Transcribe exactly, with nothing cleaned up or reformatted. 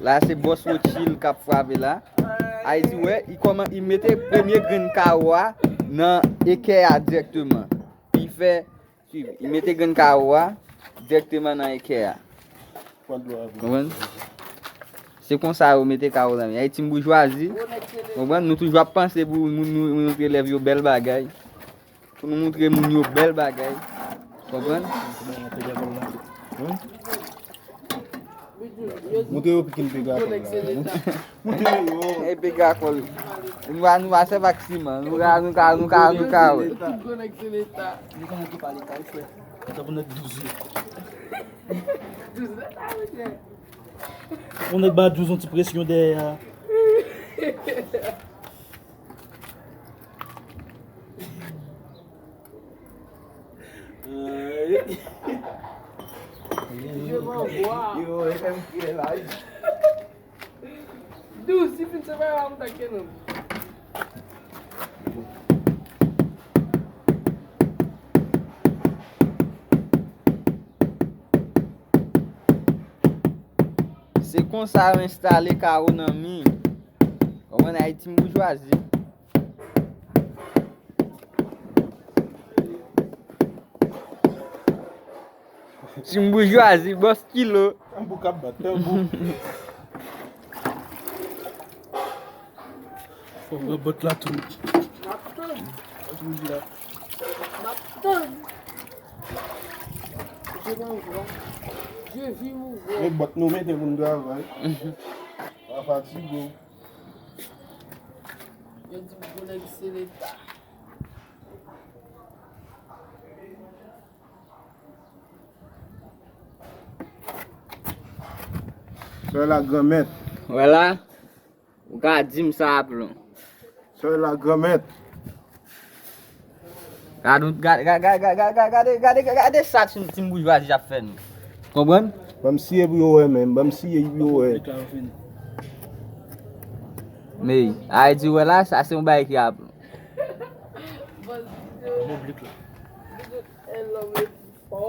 La se bòs Rothschild k ap frape la. Ayiti wè, li kòman, li mete premye grenn kawo a nan ekè a dirèkteman. Li fè, swiv, li mete grenn kawo a dirèkteman nan ekè a. Konprann? Se konsa yo mete kawo nan men. Ayiti m boujwazi. Konprann? Nou toujou ap panse pou moun nou, nou montre elèv yo bèl bagay. Pou nou montre moun yo bèl bagay. Konprann? Montre yo pikin pega kòl la. Montre yo. E pega kòl. Nou va, nou va sèvi ak siman. Nou ka, nou ka, nou ka, nou ka, wè. Tout gwo nèg se Leta. Li konnen ki pale kay, frè. Sa pou nèg douz yo. Douz Leta, mesye. Yon nèg ba douz yon ti presyon dèyè a. Yo, M P L la. Dou, si fin se pa la, m ta kenbe. Se konsa yo enstale kawo nan mi. Konprann, Ayiti m boujwazi. Ti m boujwazi, bòs kilo. Tanbou k ap bat, tanbou. Fò pran bòt la tou. M ap tann. Bòt wouj la. M ap tann. Je m'envoie. Je vis mon voie. E bòt nou mete pou n travay. Pa fatige w. Yo di m gwo nèg se Leta. Sè la granmèt. Wè la, ou ka di m sa aplon. Sè la granmèt. Gade, gade, gade, gade, gade, gade, gade, gade sa ti, ti boujwazi ap fè nou. Konprann? Ban m siye pou yo wè menm, ban m siye pou yo wè. Men, Ayiti wè la, sa se yon bagay ki aplon. Bon, blik la. Big up, L L, fò.